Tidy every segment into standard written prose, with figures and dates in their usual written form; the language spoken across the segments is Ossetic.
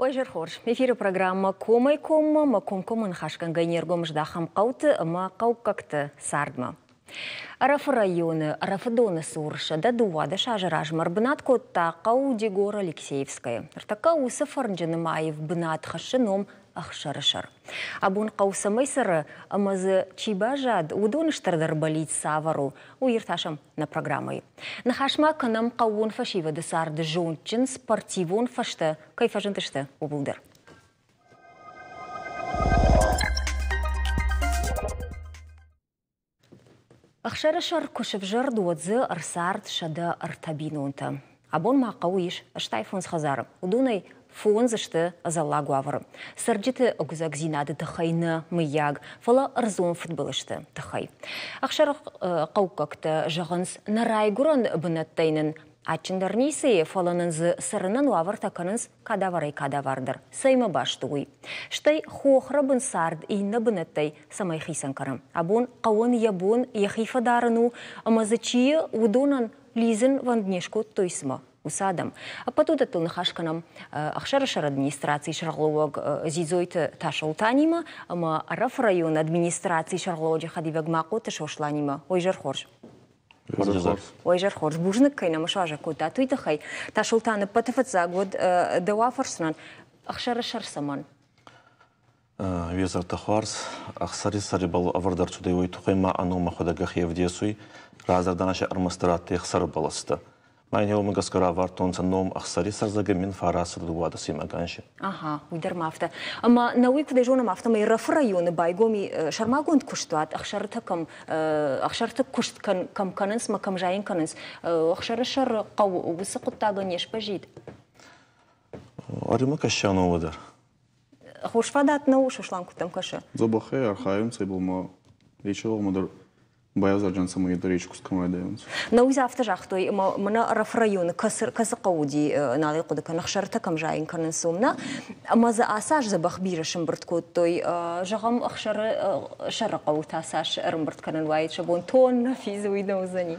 Уӕ хорз. Эфиры программӕ «Комӕй-коммӕ» ӕмӕ комкоммӕ ныхасгӕнгӕ не ргом здахӕм хъӕуты ӕмӕ хъӕуккӕгты цардмӕ. Ӕрӕфы районы Ӕрӕфыдоны цур 112 азы размӕ ӕрбынат кодта хъӕу Дегор-Алексеевское. Ныртӕккӕ уыцы фӕрнджыны аив бынат хӕссы ном Ӕхсӕрысӕр. Абон хъӕу цӕмӕй цӕры ӕмӕ дзы чи баззад, уыдоны стырдӕр бӕллиц цавӕр у, уый иртасӕм нӕ программӕйы. Ныхас ма кӕнӕм хъӕууон фӕсивӕды царды зондджын спортивон фӕзтӕ кӕй фӕзындысты, ууыл дӕр. Ӕхсӕрысӕр куы сывзӕрд, уӕд дзы ӕрцард 103 бинонтӕ. Абон ма хъӕуы ис 85 хӕдзары. Уыдонӕй фондз сты ӕдзӕллаг уавӕры. Цӕрджыты ӕгуыдзӕгдзинады тыххӕй нӕ, мыййаг, фӕлӕ ӕрдзон фыдбылызты тыххӕй. Ӕхсӕрыхъӕуккӕгтӕ зӕгъынц, нӕ райгуырӕн бынӕттӕй нын адджындӕр ницы и, фӕлӕ нын дзы цӕрынӕн уавӕртӕ кӕнынц кадаварӕй-кадавардӕр. Цӕимӕ баст у уый? Стӕй хохрӕбын цард иннӕ бынӕттӕй цӕмӕй хицӕн кӕны. Абон хъӕуӕн йӕ бон йӕхи фӕдарын у, ӕмӕ дзы чи y, уыдонӕн лидзынвӕнд не скодтой цымӕ уыцы адӕм. Ӕппӕт уыдӕттыл ныхас кӕнӕм Ӕхсӕрысӕр администрацийы сӕргълӕууӕг Дзидзойты Тасолтанимӕ ӕмӕ Ӕрӕфы районы администрацийы сӕргълӕууӕджы хӕдивӕг Махъоты Сосланимӕ. Ой, изӕр хорз. Ой, хорз. Бузныг, кӕй нӕм суазӕг кодтат, уый тыххӕй. Тасолтан, ӕппӕты фыццаг уӕд дӕу афӕрсдзынӕн, Ӕхсӕрысӕр цӕмӕн? Везӕртӕ хуарз, ӕхсӕри сӕрибӕл ӕвӕрд ӕрцудӕй, уой туххӕй ма ӕ ном ӕхуӕдӕг ӕхе ӕвдесуй, разӕрдӕнӕ ӕрмӕстдӕр адтӕй ӕхсӕры бӕлӕстӕ. Ма ин еумӕ гӕсгӕ равардтонцӕ ном ӕхсӕри сӕрзӕгӕ мин фарасӕд дууадӕсемӕ анзи. Аха, уый дӕр ма афтӕ. Ӕмӕ нӕ уый куыдӕй зонӕм, афтӕмӕй Ӕрӕфы районы байгом и сӕрмагонд куыстуат, ӕхсӕртӕ кӕм ӕхсӕрты куыст кӕм кӕнынц ӕмӕ кӕм зайын кӕнынц. Ӕхсӕры сӕры хъӕу уыцы хъуыддагӕн не сбӕззид? Ӕрымӕ кӕсӕнова дӕр. Хорз фадат нӕу, Сослан, куыд дӕм кӕсы? Дзӕбӕхӕй архайунцӕ ибӕл ма дӕр байазарджан цӕмӕй дӕр куст кӕм райдайунцӕ. Науи афтӕ загътой, ӕмӕ мӕнӕ Ӕрӕфы районы кӕцы хъӕу уыди, нал ӕй хъуыды кӕнын, ӕхсӕртӕ кӕм зайын кӕнынц, уым нӕ. Ӕмӕ дзы ацы аз дзӕбӕх бирӕ сӕмбырд кодтой. Зӕгъӕм, ӕхсӕры сӕры хъӕуы та цас ӕрӕмбырд кӕнын уаид сӕ бон тоннӕ физы, уый нӕ уыдзӕни.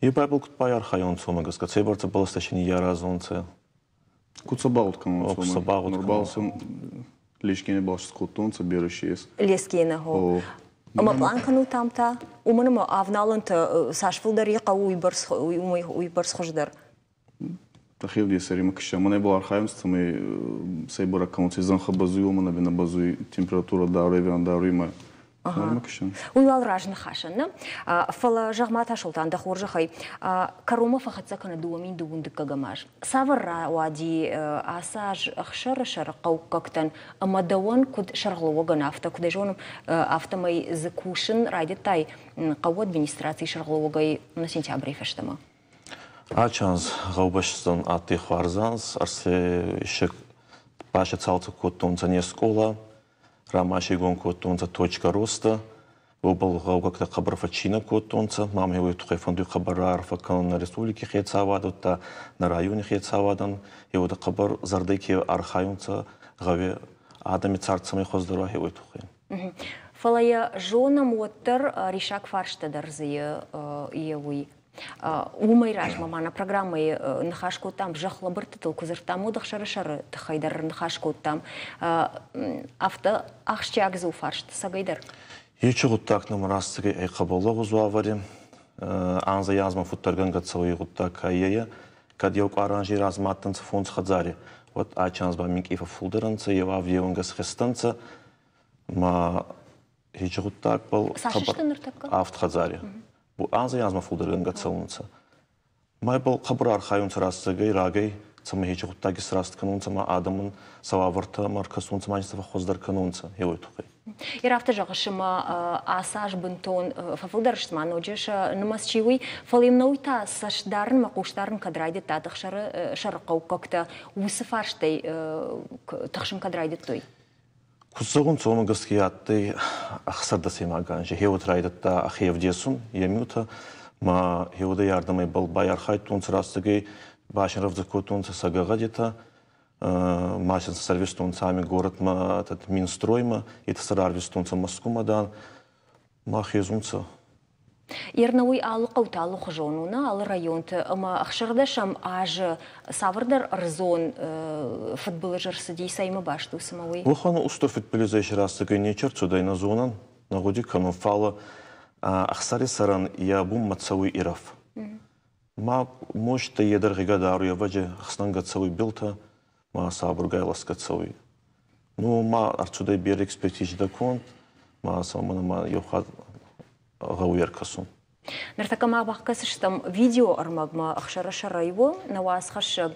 Е Байбл куд байархайонцӕ, уомӕ гӕсгӕ цӕйбӕрцӕ бӕлӕстӕ си ниййаразонцӕ. Куд сӕ багъуд кӕнонцӕ? Куд сӕ багъуд Нур бал сӕ Лескени бал скодтонцӕ берӕ си ес. Лескени, гъо. Ӕма пълан кӕнут ам та? Уымӕн ӕмӕ авналӕнтӕ цас фылдӕр и хъӕуы, уыйбӕрц хуыздӕр. Тахевдесӕри ма кӕсӕ. Мӕнӕ бал архайунцӕ, цӕмӕй цӕй бӕрӕг кӕнонцӕ зӕнхӕ бӕзуй, уомӕн ӕви нӕ бӕзуй, температурӕ даруй ӕви нӕ даруй, ма Уый уал разныхасӕн, нӕ? Фӕлӕ, зӕгъ-ма, Тасолтан, дӕ хорзӕхӕй, кӕронмӕ фӕхӕццӕ кӕны 2012 аз. Цавӕр рауади ацы аз ӕхсӕрысӕры хъӕуккӕгтӕн ӕмӕ дӕуӕн куыд сӕргълӕууӕгӕн, афтӕ куыд ӕй зонӕм, афтӕмӕй дзы кусын райдыдтай хъӕуы администрацийы сӕргълӕууӕгӕй на сентябрӕй фӕстӕмӕ? Ачанз гъӕубӕстӕн адтӕй хуарз анз, ӕрсе басе цалцӕг кодтонцӕ не скъола, рамасигон кодтонцӕ точка роста, уобӕл гъӕугӕгтӕ хъӕбӕр фӕччийнӕ кодтонцӕ. Мамӕ уой туххӕй фӕндуй хъӕбӕр раарфӕ кӕнун нӕ республики хецауадӕ, удта нӕ райони хецауадӕн. Еуӕдӕ хъӕбӕр зӕрдӕй ке архайунцӕ гъӕуи адӕми цард цӕмӕй хуӕздӕр уа, уой туххӕй. Фӕлӕ йӕ зонӕм, уӕддӕр риссаг фарста дӕр дзы е уый. Уымӕй размӕ ма нӕ программӕйы ныхас кодтам зӕхх лӕбырдтытыл куы дзырдтам, уӕд ӕхсӕрысӕры тыххӕй дӕр ныхас кодтам. Афтӕ ахсджиаг дзы у фарст цӕгӕйдӕр. Ечи гъуддаг нӕмӕ растцӕгӕй ӕй хъӕбӕр лӕгъуз уавӕри. Анзӕй-анзмӕ фуддӕргӕнгӕ цӕуй гъуддаг ка е, кӕд еу къуар анзи размӕ адтӕнцӕ фондз хӕдзари, уӕд ачи анз ба минкъий фӕффулдӕр ӕнцӕ, еу авд схизтӕнцӕ, ма ечи гъуддагбӕл Цас сты ныртӕккӕ? Авд хӕдзари. Анзӕй-анзмӕ фулдӕргӕнгӕ цӕунцӕ. Ма ибӕл хъӕбӕр архайунцӕ рӕстӕгӕй рагӕй, цӕмӕй ечи гъуддаг исраст кӕнунцӕ ма адӕмӕн сӕ уавӕртӕмӕ ӕркӕсунцӕ ма сӕ фӕххуӕздӕр кӕнунцӕ, еуей туххӕй. Йе афтӕ зӕгъыс, ӕмӕ ацы аз бынтон фӕфылдӕр сты ма ноджы сӕ нымӕц чи уый, фӕлӕ йын науи та цӕст дарынмӕ, хъус дарын кӕд райдыдта, ӕхсӕры сӕрыхъӕуккӕгтӕ уыцы фарстӕй тыхсын кӕд райдыдтой? Куд зӕгъунцӕ, уомӕ гӕсгӕ адтӕй ӕхсӕрдӕсемаг анзи. Хеуӕт райдӕдта ӕхе ӕвдесун, е миутӕ, ма хеуӕдӕй ардӕмӕ ибӕл байархайдтонцӕ рӕстӕгӕй, башен рӕвдзӕ кодтонцӕ сӕ гӕгъӕдитӕ, ма син сӕрвистонцӕ ами горӕтмӕ, Минстроймӕ, етӕ сӕ рарвистонцӕ Мӕскумӕ, дан, ма хезунцӕ. Ернауый алы хъӕуты алыхуызон у, нӕ алы районты ӕмӕ 16 азы цавӕрдӕр ӕрдзон фыдбылыз ӕрцыди, цӕимӕ баст у цымӕ уый? Уӕхӕн устур фидбилизӕй рӕстӕгӕй нечи ӕрцудӕй, нӕ зонӕн, нӕ гъуди кӕнун, фал ӕхсари сӕрӕн йӕ бунмӕ цӕуй Ирӕф. Ма мостӕ е дӕр гъигӕ даруй, ӕвӕдзи, ӕхснӕнгӕ цӕуй билтӕ, ма сабургай ласгӕ цӕуй. Ну, ма ӕрцудӕй берӕ экспертизитӕ конд, ма сӕумӕ ма еу хатт гъӕуй ӕркӕсун. Ныртӕккӕ ма бакӕсдзыстӕм видеоӕрмӕгмӕ ӕхсӕрысӕрӕй у нӕ уацхӕссӕг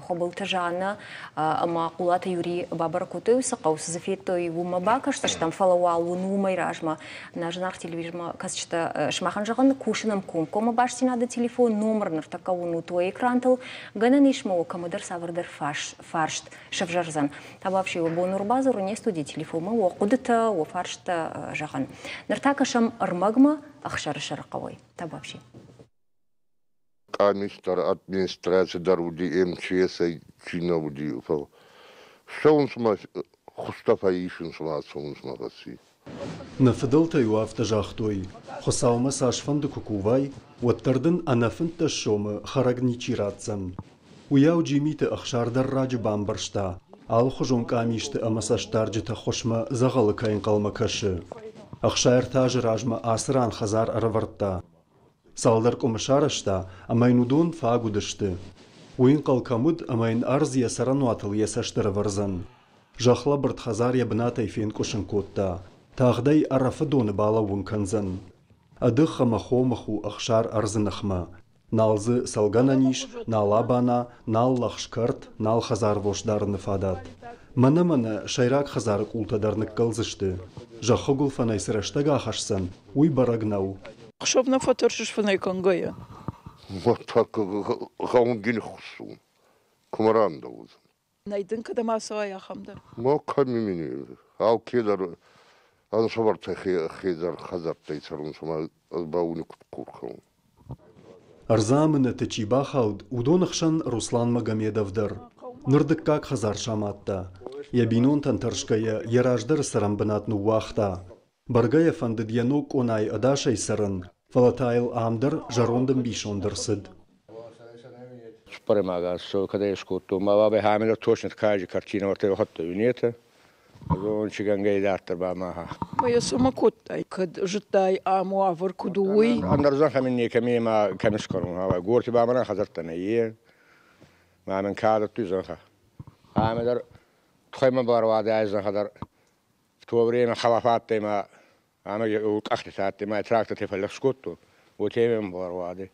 Хуыбылты Жаннӕ ӕмӕ Хъулаты Юрий бабӕрӕг кодтой уыцы хъӕу, цы дзы федтой, уымӕ бакӕсдзыстӕм, фӕлӕ уал уын уымӕй размӕ нӕ зынаргъ телевизормӕ кӕсджытӕ сымахӕн зӕгъын, кусын ӕм комкоммӕ бастдзинады телефон номыр ныртӕккӕ уынут уӕ экрантыл, гӕнӕн ис ма уӕ кӕмӕдӕр цавӕрдӕр фарст сӕвзӕрдзӕн. Табуафси, уӕ бон ӕрбадзурын не студийы телефонмӕ, уӕ хъуыдытӕ, уӕ фарсттӕ зӕгъын. Ныр та кӕсӕм ӕрмӕгмӕ Ӕхсӕрысӕры хъӕуӕй. Табуафси. Къамис дӕр, администраци дӕр уыди, МЧС-ӕй чи нӕ уыди, фӕлӕ ссӕуынц ма хуызтӕ фӕисынц ма ацӕуынц ма фӕци. Нӕ фыдӕлтӕ-иу афтӕ загътой: Хуыцаумӕ цасфӕнды куы кувай, уӕддӕр дын ӕнӕ 15 сомы хӕрӕг ничи ратдзӕн. Уыйау Джимиты Ӕхсар дӕр раджы бамбӕрста, алыхуызон къамисты ӕмӕ цӕстдарджыты ӕххуысмӕ дзӕгъӕлы кӕй ӕнхъӕлмӕ кӕсы. 63 азы размӕ ацы ран хӕдзар ӕрӕвӕрдта. Цалдӕр къуымы сарӕзта, ӕмӕ йын уыдон фаг уыдысты. Уый ӕнхъӕл кӕм уыд, ӕмӕ йын ӕрдз йӕ цӕрӕнуатыл йӕ цӕст ӕрӕвӕрдзӕн. Зӕхлӕбырд хӕдзар йӕ бынатӕй фенкъуысын кодта, тагъд ӕй Ӕрӕфы доны балӕууын кӕндзӕн. Ӕдых ӕмӕ хомых у Ӕхсар ӕрдзы ныхмӕ. Нал дзы цӕлгӕнӕн ис, нал абана, нал лӕгъз кӕрт, нал хӕдзарвос дарыны фадат. Мӕнӕ-мӕнӕ сӕйраг хӕдзары къултӕ дӕр ныккӕлдзысты. Зӕххы гуылфӕнӕй цы рӕстӕг ахӕсдзӕн, уый бӕрӕг нӕу. Хсӕв нӕ фӕтӕрсыс фынӕй кӕнгӕйӕ? Гъӕунгин хуссун. Кумӕ рандӕуодзӕн? Нӕй дын кӕдӕм ацӕуай ахӕм дӕр? Ма кӕми мин алкедӕр ӕнсувӕртӕ хедзӕр хӕдзӕрттӕй цӕрунцӕ ма ӕз ба уни куд хъур кӕнун. Ӕрдзы амынӕты чи бахауд, уыдоны хсӕн Руслан Магомедов дӕр. Ныр дыккаг хӕдзар самадта. Йӕ бинонтӕн тӕрсгӕйӕ йӕ раздӕры цӕрӕнбынат ныууагъта. Бӕргӕ йӕ фӕндыд йӕ ног къонайы ӕдасӕй цӕрын, фӕлӕ та йыл ам дӕр зӕронд ӕмбисонд ӕрцыд. Цуппӕрӕймаг аз кӕдӕй скодтон, ма бабӕй хамелер точно такая же картина вот хотта юнета. Зон чигангӕй дарддӕр ба ма. Ма йӕ цӕмӕ кодтай, кӕд зыдтай ам уавӕр куыд у, уый? Ӕндӕр зӕнхӕ мин некӕми ма кӕми скӕнун. Горти ба мӕнӕн хӕдзӕрттӕ нӕййе. Ма мин ка дӕттуй зӕнхӕ. Ӕмӕ дӕр тухӕй мӕ баруадӕй зӕнхӕ дӕр в то время халафаттӕй ма ӕмӕ къӕхтытӕ адтӕй ма трактортӕ фӕллӕгъз кодтон. Уотемӕй мӕ баруадӕй.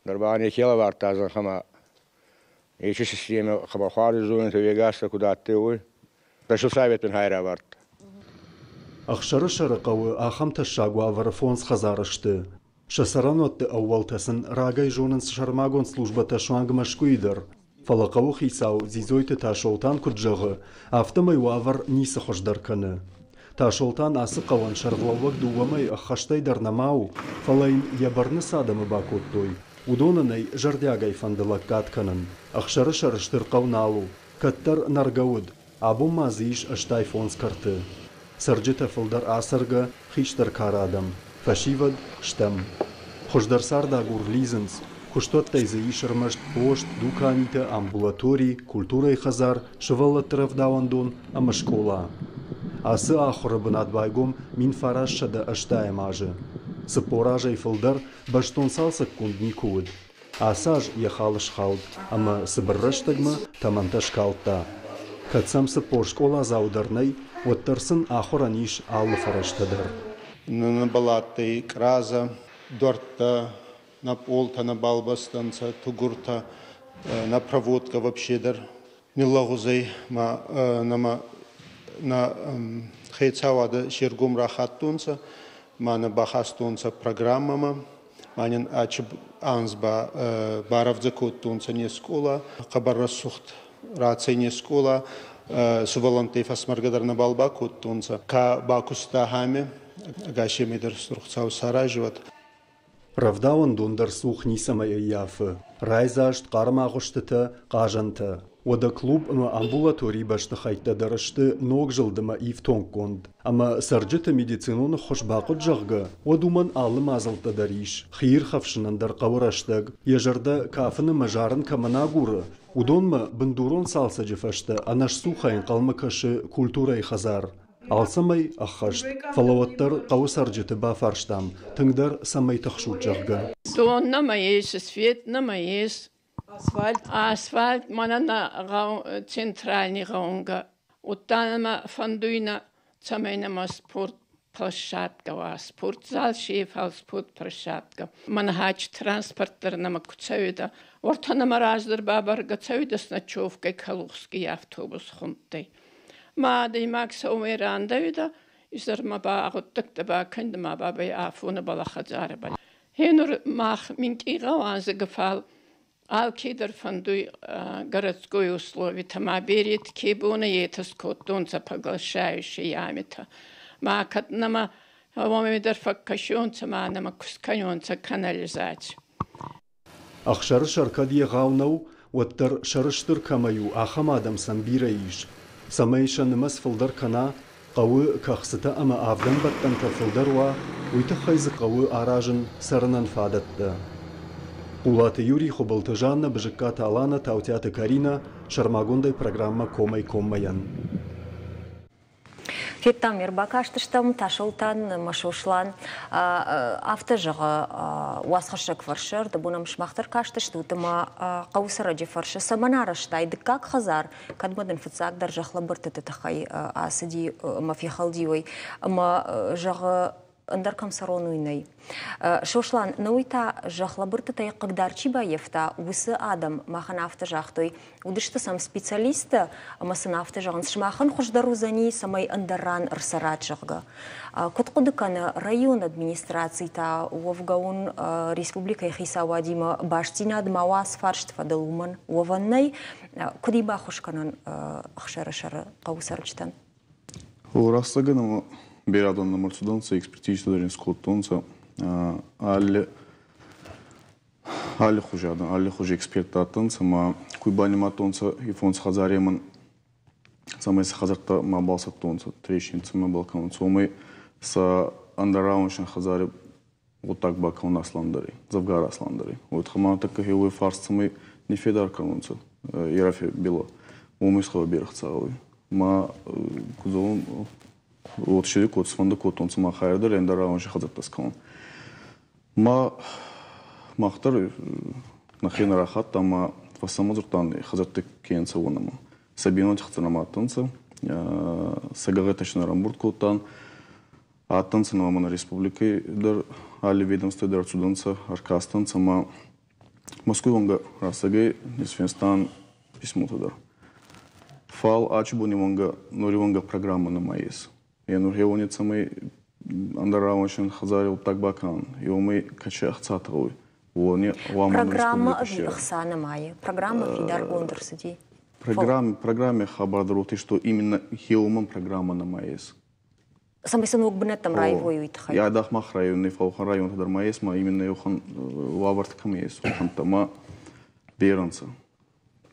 Ныр ба неке лӕвардта зӕнхӕмӕ. Ечи системӕ хъӕбӕр зонетӕ вегастӕ куд адтӕй, уой. Рӕсугъд мин хай равардта. Ӕхсӕрысӕры хъӕуы ахӕм тӕссаг уавӕры 5 хӕдзары сты. Сӕ цӕрӕнуӕтты ӕууӕлтӕ сын рагӕй зонынц сӕрмагонд службӕтӕ суанг Мӕскуыйы дӕр. Фӕлӕ хъӕуы хицау Дзидзойты Тасолтан куыд зӕгъы, афтӕмӕй уавӕр ницы хуыздӕр кӕны. Тасолтан ацы хъӕуӕн сӕргълӕууӕг 2 мӕйы ӕххӕстӕй дӕр нӕма у, фӕлӕ йын йӕ бӕрны цы адӕмы бакодтой, уыдонӕн ӕй зӕрдиагӕй фӕнды лӕггад кӕнын. Ӕхсӕрысӕры стыр хъӕу нал у, кӕддӕр нӕргӕ уыд, абон ма дзы ис 85 кӕрты. Цӕрджытӕ фылдӕр ацӕргӕ, хистӕр кары адӕм, фӕсивӕд стӕм. Хуыздӕр цардагур лидзынц, куыстуӕттӕй дзы ис ӕрмӕст пост, дуканитӕ, амбулатори, культурӕйы хӕдзар, сывӕллӕтты рӕвдауӕндон ӕмӕ скъола. Ацы ахуыры бынат байгом 1980 азы. 40 азӕй фылдӕр бӕстон цалцӕггонд никуы уыд. Ацы аз йӕ хал схауд ӕмӕ цыбыр рӕстӕгмӕ тӕмӕнтӕ скалдта. Кӕд сӕм 40 скъоладзауы дӕр нӕй, уӕддӕр сын ахуырӕн ис алы фӕрӕзтӕ дӕр. Нӕ баладтӕй къраза, дуӕрттӕ, нӕ пъолтӕ, нӕ балбӕстӕнцӕ, тугуртӕ, нӕ проводка вообще дӕр ниллӕгъузӕй ма нӕма нӕ хецауадӕ се ргом рахаттонцӕ, ма нӕ бахастонцӕ программӕмӕ, ма нин ачи анз ба барӕвдзӕ кодтонцӕ не скъола, хъӕбӕр рӕсугъд рацӕй не скъола, сувӕллӕнттӕй фӕсмӕргӕ дӕр нӕбал бакодтонцӕ. Ка бакуста хаме, ӕгасемӕй дӕр Стур Хуцау саразуӕд. Рӕвдауӕндон дӕр цух ницӕмӕй ӕййафы. Райдзаст, хъарм агъуыстытӕ, хъазӕнтӕ. Уӕдӕ клуб ӕмӕ амбулаторийы бӕстыхӕйттӕ дӕр сты ног зылдымӕ ифтонггонд. Ӕмӕ цӕрджыты медицинон ӕххуыс бахъуыд, зӕгъгӕ, уӕд уымӕн алы мадзӕлттӕ дӕр ис. Хиирхӕфсынӕн дӕр хъӕуы рӕстӕг. Йӕ зӕрдӕ кафын ӕмӕ зарын кӕмӕн агуры, уыдонмӕ бындурон цалцӕджы фӕстӕ ӕнӕсцухӕй ӕнхъӕлмӕ кӕсы культурӕйы хӕдзар. Алцӕмӕй ӕххӕст, фӕлӕ уӕддӕр хъӕуы цӕрджыты бафарстам, тынгдӕр цӕмӕй тыхсут, зӕгъгӕ. Дон нӕма ес, свет нӕма ес. Асфальт? Асфальт мӕнӕ нӕ гъӕу центральный гъӕунгӕ. Удта нӕмӕ фӕндуй нӕ, цӕмӕй нӕмӕ спорт площадка уа, спортзал си, фал спортплощадка. Мӕнӕ хач транспорт дӕр нӕмӕ ку цӕуидӕ. Уӕртӕ нӕмӕ раздӕр ба бӕргӕ цӕуидӕ с ночевкӕй Калужский автобус хундтӕй. Ма адӕймаг сӕумӕй рандӕуидӕ, изӕрмӕ ба гъуддӕгтӕ бакӕнидӕ ма бабӕй афонӕбӕл хӕдзарӕбӕл. Гьенур мах минкъий гъӕуанзӕгӕ, фал алкедӕр фӕндуй городской условитӕ ма берет ке бонӕ етӕ скодтонцӕ поглощающие ямитӕ. Ма кӕд нӕмӕ уоми дӕр фӕккӕсионцӕ ма нӕмӕ ку скӕнонцӕ канализаци. Ӕхсӕрысӕр кӕд егъау нӕу, уӕддӕр сӕрыстыр кӕмӕй у, ахӕм адӕм сӕм бирӕ ис. Цӕмӕй сӕ нымӕц фылдӕр кӕна, хъӕуы кӕхцытӕ ӕмӕ авдӕнбӕттӕнтӕ фылдӕр уа, уый тыххӕй дзы хъӕуы аразын цӕрынӕн фадӕттӕ. Хъулаты Юрий, Хуыбылты Жаннӕ, Бызыккаты Аланӕ, Таутиаты Каринӕ, сӕрмагондӕй программӕ Комӕй-коммӕйӕн. Федтам, ӕрбакастыстӕм Тасолтан ӕмӕ Сослан. Афтӕ зӕгъы уацхӕссӕг фӕрсы, ӕрдӕбон ӕм сымах дӕр кастыстут ӕмӕ хъӕуы цӕрӕджы фӕрсы, цӕмӕн арӕзтай дыккаг хӕдзар, кӕд ма дын фыццагдӕр зӕхлӕбырдтыты тыххӕй ацыди ӕмӕ фехӕлди уый. Ӕмӕ зӕгъы, ӕндӕр кӕм цӕрон, уый нӕй. Сослан, науи та зӕхлӕбырдтытӕй хъыгдар чи баййӕфта, уыцы адӕм махӕн афтӕ загътой, уыдысты сӕм специалисттӕ ӕмӕ сын афтӕ зӕгъынц, сымахӕн хуыздӕр уыдзӕни, цӕмӕй ӕндӕр ран ӕрцӕрат, зӕгъгӕ. Куыд хъуыды кӕны районы администраци та, уӕвгӕ уын республикӕйы хицауадимӕ бастдзинад ма уа ацы фарсты фӕдыл, уымӕн уӕвӕн нӕй. Куыд и баххуыс кӕнӕн Ӕхсӕрысӕры хъӕуы цӕрджытӕн? Рӕстӕгӕн ӕма берӕ адӕн нӕма рцудӕнцӕ, экспертизитӕ дӕр ин скодтонцӕ. Алли аллихузи адӕн, аллихузи эксперттӕ адтӕнцӕ ма ку банимадтонцӕ и фондз хӕдзаремӕн, цӕмӕй сӕ хӕдзӕрттӕ мабал сӕттонцӕ, трещинцӕ мабал кӕнонцӕ, уомӕй сӕ ӕндӕр рауӕнсӕн хӕдзари гъуддаг бакӕнун асландӕр ӕй, дзӕвгарӕ асландӕр ӕй. Уой туххӕй ма нуртӕккӕ хеуой фарс цӕмӕй ниффедар кӕнунцӕ Ерафи билӕ, уоми исхъӕуй берӕ гъӕуй. Ма ку зӕгъон, вот шири код сфӕндӕ кодтонцӕ ма хайр дӕр ӕндӕр рауӕн си хӕдзӕрттӕ скӕнун. Ма мах дӕр нӕхе нӕ рахаттам ма фӕстӕмӕ дзурдтан хӕдзӕрттӕ ке нцӕ, уонӕмӕ. Сӕ бийнонти хӕццӕ нӕма адтӕнцӕ, сӕ гӕгъӕтӕ си нӕ рамбурд кодтан. Адтӕнцӕ нӕмӕ нӕ республикӕй дӕр алли ведомствӕй дӕр ӕрцудӕнцӕ, ӕркастӕнцӕ ма Мӕскуй уӕнгӕ рӕстӕгӕй исфинстан писмотӕ дӕр. Фал ачи бони уӕнгӕ нури уӕнгӕ программӕ нӕма ес. Е нур хеуони цӕмӕй ӕндӕр рауӕнсен хӕдзари гъуддаг бакӕнӕн, еумӕй кӕчи ӕхцатӕ гъӕуй, уони гъӕуама Программӕ ӕви ӕхца нӕмайы? Программӕ фидаргонд ӕрцыди. Программе хабар дӕр уотӕ, что именно хеуомӕн программӕ нӕма ес. Цӕмӕй сӕ ног бынӕттӕм раивой, уый тыххӕй. Йӕ айдагъ мах райони, фал районтӕ дӕр ма ес, ма именно еухан уавӕртӕ кӕми ес, уӕхӕнттӕ ма берӕ нцӕ.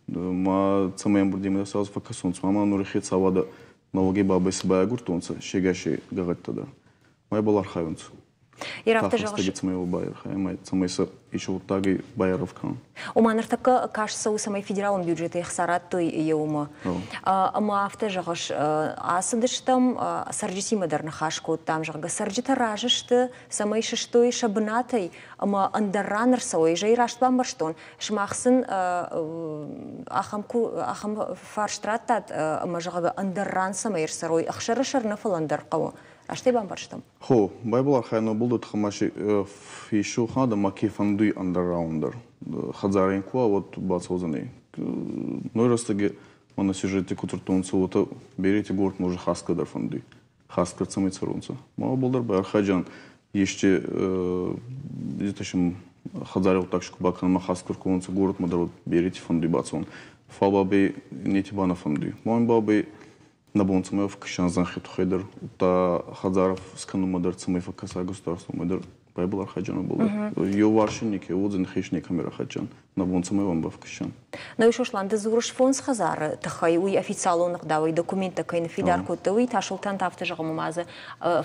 Ма цӕмӕй ӕмбурдемӕ сразу фӕккӕсунцӕ, ма нури хецауадӕ налоги бабӕй си байагурдтонцӕ се гасей гӕгъӕдтӕ дӕр. Ма ибӕл архайунцӕ. Ирӕфты зӕгъыс? Цӕмӕй сӕ исчи гъуддагӕй байаргъ кӕнон. Ома ныртӕккӕ каст цӕуы, цӕмӕй федералон бюджетӕй ӕхца радтой еумӕ. Ӕмӕ афтӕ зӕгъыс, ацыдыстӕм, цӕрджытимӕ дӕр ныхас кодтам, зӕгъгӕ, цӕрджытӕ разы сты, цӕмӕй сыстой сӕ бынатӕй ӕмӕ ӕндӕр ран ӕрцӕуой. Ӕз ӕй раст бамбӕрстон, сымах сын ахӕм, ахӕм фарст радтат, ӕмӕ, зӕгъгӕ, ӕндӕр ран цӕмӕй ӕрцӕрой, ӕхсӕрысӕр нӕ, фӕлӕ ӕндӕр хъӕуы. Раст ӕй бамбӕрстам? Хо, Байбыл архайӕн обылды тыхмӕ ису адӕммӕ ке фӕндуй ӕндӕр рауӕн дӕр. Хӕдзарӕн ку уа, уӕд бацӕудзӕнӕй. Ной рӕстӕги мӕнӕ сюжетти ку дзурдтонцӕ, уотӕ берети город може хӕсгӕ дӕр фӕндуй. Хӕсгӕ цӕмӕй цӕрунцӕ. Ма уобӕл дӕр байархайдзиан ести етӕ хӕдзари гъуддаг ку бакӕнӕн ма хӕсгӕ ку уонцӕ городмӕ дӕр берети фӕндуй бацӕун. Фал бабӕй нети ба нӕ фӕндуй. Ма бабӕй нӕ бон цӕмӕй фӕккӕсӕн зӕнхи туххӕй дӕр, удта хӕдзарӕ скӕнунмӕ дӕр цӕмӕй фӕккӕса государствомӕ дӕр. Байбыл архайджан был. Еуварсы неке уодзӕн хес некӕми рахайджан. Нӕ бон цӕмӕй уӕм бафкӕсӕн. Нӕ Сослан, ды дзурыс фондз хӕдзары тыххӕй, уый официалон ӕгъдауӕй документтӕ кӕй ныффидар кодтой, уый Тасолтан та афтӕ зӕгъы, ӕмӕ дзы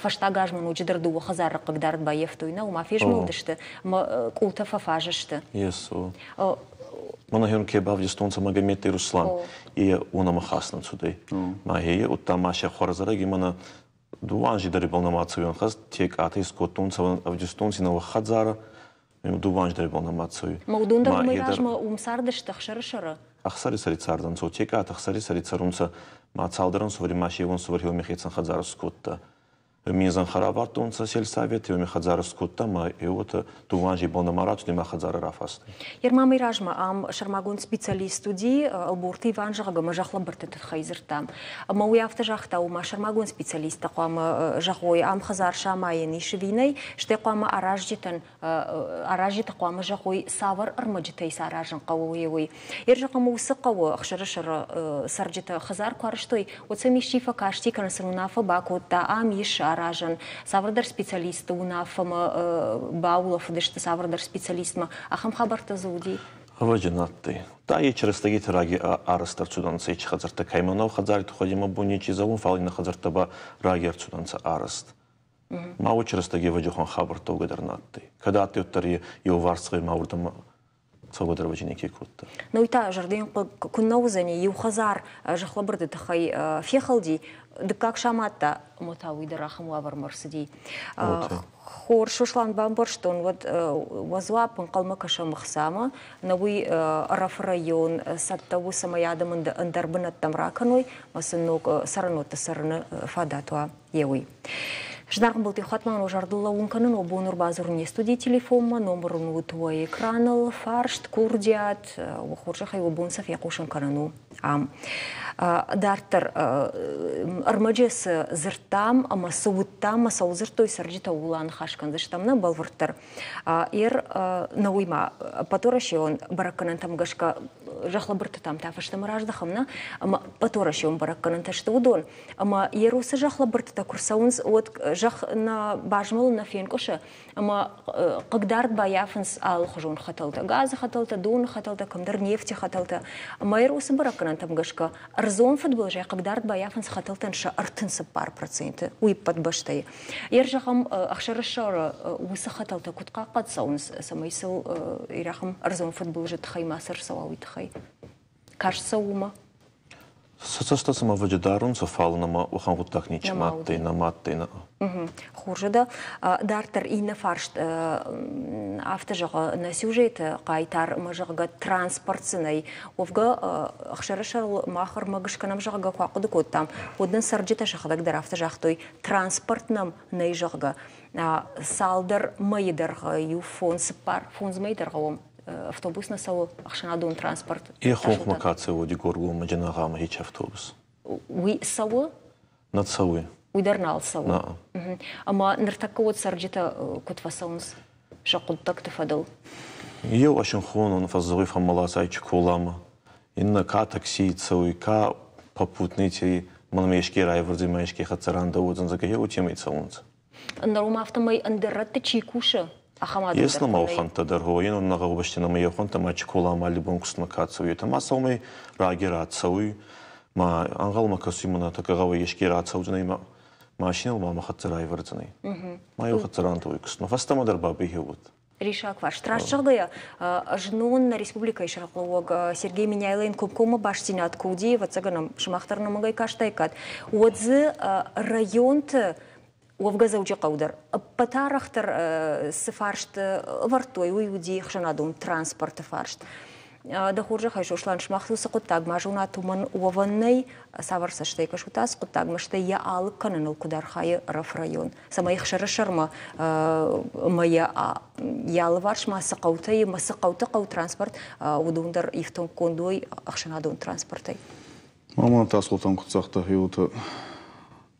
фӕстаг аз ма ноджыдӕр дыууӕ хӕдзары хъыгдард баййӕфтой, нӕ, уымӕ фезмӕлдысты, ӕмӕ къултӕ фӕфаз сты. Есо. Мӕнӕ ке бавдистонцӕ Магометти Руслан, е уонӕмӕ хаст нӕ цудӕй. Ма хе удта ма сӕ хуӕрзӕрӕги мӕнӕ дууӕ анзи дӕр ибӕл нӕма цӕуй ӕнхӕст, текъатӕ искодтонцӕ, ӕвдистонцӕ нӕуӕг хӕдзарӕ, дууӕ анзи дӕр ибӕл нӕма цӕуй. Ма уыдон дӕр уымӕй размӕ уым цардысты Ӕхсӕрысӕры? Ӕхсӕрисӕри цардӕнцӕ, текъатӕ Ӕхсӕрисӕри цӕрунцӕ, ма цалдӕр ӕнсувӕри ма се ӕнсувӕр еуми хецӕн хӕдзарӕ скодта. Мин зӕнхӕ равардтонцӕ сельсовети, уоми хӕдзарӕ скодта ма еуотӕ дууӕ анзи бон ма рацуди ма хӕдзарӕ рафастӕй. Ермамӕй размӕ ам сӕрмагонд специалист уыди Ӕлборты Иван, зӕгъгӕ, ӕмӕ зӕхлӕбырдты тыххӕй дзырдта. Ӕмӕ уый афтӕ загъта, ома сӕрмагонд специалисттӕ хъуамӕ зӕгъой, ам хӕдзар самайӕн ис ӕви нӕй, стӕй хъуамӕ аразджытӕн аразджытӕ хъуамӕ зӕгъой, цавӕр ӕрмӕджытӕй сӕ аразын хъӕуы, уый. Ӕрзӕгъӕм, уыцы хъӕуы Ӕхсӕрысӕры цӕрджытӕ хӕдзар куы арӕзтой, уӕд сӕм исчи фӕкасти кӕнӕ сын уынаффӕ бакодта, ам ис аразӕн, цавӕрдӕр специалистты уынаффӕмӕ баулӕфыдысты цавӕрдӕр специалистмӕ. Ахӕм хабӕрттӕ дзы уыди? Ӕвӕджи адтӕй. Та ечи рӕстӕгити раги арӕзт ӕрцудӕнцӕ ечи хӕдзӕрттӕ. Кӕмӕн хӕдзари туххӕй ма бон нечи зӕгъун, фал иннӕ хӕдзӕрттӕ ба раги ӕрцудӕнцӕ арӕзт. Ма уочи рӕстӕги ӕвӕджи хабӕрттӕ уогӕ дӕр нӕ адтӕй. Кӕд адтӕй, уӕддӕр еуварсгъе ма уордӕмӕ цӕугӕ дӕр ӕвӕджи неке кодта. Ну уый та зӕрдӕйӕн хъыг куыннӕ уыдзӕни, иу хӕдзар зӕхлӕбырды тыххӕй фехӕлди, дыккаг самадта, ӕмӕ та уый дӕр ахӕм уавӕрмӕ ӕрцыди. Хорз, Сослан, бамбӕрстон, уӕд уӕ дзуапп ӕнхъӕлмӕ кӕсӕм ӕхцамӕ. Нӕ уый Ӕрӕфы район цӕттӕ у, цӕмӕй адӕм ӕндӕр бынӕттӕм ракӕной, ӕмӕ сын ног цӕрӕнуӕтты цӕрыны фадат уа, йе уый. Зынаргъ ӕмбӕлтты хатт ма зӕрдыл лӕууын кӕнын, уӕ бон ӕрбадзурын не студийы телефонмӕ, номыр уын уыд уӕ экраныл, фарст, курдиат, уӕ хорзӕхӕй уӕ бон сӕ фехъусын кӕнын у ам. Дарддӕр ӕрмӕджы цы дзырдтам ӕмӕ цы уыдтам ӕмӕ цӕуыл дзырдтой цӕрджытӕ, ууыл аныхас кӕндзыстӕм нӕ бӕлвырддӕр. Ер нӕ уый ма ӕппӕтуӕрӕсеон бӕрӕггӕнӕнтӕм гӕсгӕ зӕхлӕбырдтытӕм та фӕстӕмӕ раздӕхӕм нӕ, ӕмӕ ӕппӕтуӕрӕсеон бӕрӕггӕнӕнтӕ сты уыдон, ӕмӕ Ерусы зӕхлӕбырдтытӕ куы рцӕуынц, уӕд зӕхх нӕ базмӕлын нӕ фенкъуысы ӕмӕ хъыгдард баййафынц алыхуызон хӕтӕлтӕ, газы хӕтӕлтӕ, доны хӕтӕлтӕ, кӕмдӕр нефти хӕтӕлтӕ. Ӕмӕ Ерусы бӕрӕггӕнӕнтӕм гӕсгӕ ӕрдзон фыдбылызӕй хъыгдард баййафынц хӕтӕлтӕн сӕ 34%, уый ӕппӕт бӕстӕйы. Ер зӕгъӕм, ӕхсӕрысӕры уыцы хӕтӕлтӕ куыд хъахъхъӕд цӕуынц, цӕмӕй сыл ирӕхӕм ӕрдзон фыдбылызы тыххӕй ма цы ӕрцӕуа, уый тыххӕй? Каст цӕуы уымӕ? Сӕ цӕстӕ цӕмӕ вӕджы дарунцӕ, фал нӕмӕ уӕхӕн гъуддаг ничи ма адтӕй, нӕма адтӕй, нӕ. Хорз дӕ. Дарддӕр иннӕ фарст афтӕ зӕгъы, нӕ сюжеты хъайтар ӕмӕ, зӕгъгӕ, транспорт цы нӕй. Уӕвгӕ, ӕхсӕрысӕрыл мах ӕрмӕг скӕнӕм, зӕгъгӕ, куы ахъуыды кодтам, уӕд нын цӕрджытӕ сӕхӕдӕг дӕр афтӕ загътой, транспорт нӕм нӕй, зӕгъгӕ. Цалдӕр мӕйы дӕргъы, иу фондз, цыппар, фондз мӕйы дӕргъы уӕм автобус нӕ цӕуы, ӕхсӕнадон транспорт. Е хонхмӕ ка цӕуы Дигоргоммӕ Джанагъамӕ ечи автобус? Уый цӕуы? Нӕ цӕуы. Уый дӕр нал цӕуы? Нӕ. Ӕмӕ ныртӕккӕ уӕд цӕрджытӕ куыд фӕцӕуынц сӕ хъуыддӕгты фӕдыл? Еу ӕсинхонон фӕззӕгъуй фӕммӕласай Чиколамӕ. Иннӕ ка таксий цӕуй, ка попутныйти мӕнмӕ еске райвӕрдзӕй ма еске хӕццӕ рандӕуодзӕн, зӕгъгӕ, еутемӕй цӕунцӕ. Ныр уым афтӕмӕй ӕндӕр рӕтты чи кусы, ахӕм адӕм Ес нӕмӕ уӕхӕнттӕ дӕр, гъо, е нӕ гъӕубӕсти нӕмӕ еухӕнттӕ ма Чиколамӕ аллибон кустмӕ ка цӕуй, етӕ ма сӕумӕй раги рацӕуй, ма ӕнгъӕлмӕ кӕсуй мӕнӕ тӕккӕ гъӕуӕй еске рацӕудзӕнӕй ма машинӕбӕл ма мӕ хӕццӕ райвӕрдзӕнӕй. Ма еу хӕццӕ рандӕуй кустмӕ. Фӕстӕмӕ дӕр бабӕй хеуӕт. Риссаг фарст. Раст зӕгъгӕйӕ, знон нӕ республикӕйы сӕргълӕууӕг Сергей Меняйлойӕн комкоммӕ бастдзинад куы уыди, ӕвӕццӕгӕн ӕм сымах дӕр нӕмыгӕй кастаиккат, уӕд дзы районты уӕвгӕ Дзӕуджыхъӕу дӕр ӕппӕт арӕхдӕр цы фарст ӕвӕрдтой, уый уыди ӕхсӕнадон транспорты фарст. Дӕ хорзӕхӕй, Сослан, сымах уыцы хъуыддаг ма зонат, уымӕн уӕвӕн нӕй, цавӕр цӕстӕй кӕсут ацы хъуыддагмӕ, стӕй йӕ алыг кӕныныл куыд архайы РФ район, цӕмӕй ӕхсӕрысӕрмӕ ӕмӕ йӕ йӕ алыварс ма цы хъӕутӕ ӕмӕ цы хъӕуты хъӕуы транспорт, уыдон дӕр ифтонггонд уой ӕхсӕнадон транспортӕй. Мамӕ Тасолтан куд загъта, гъеуотӕ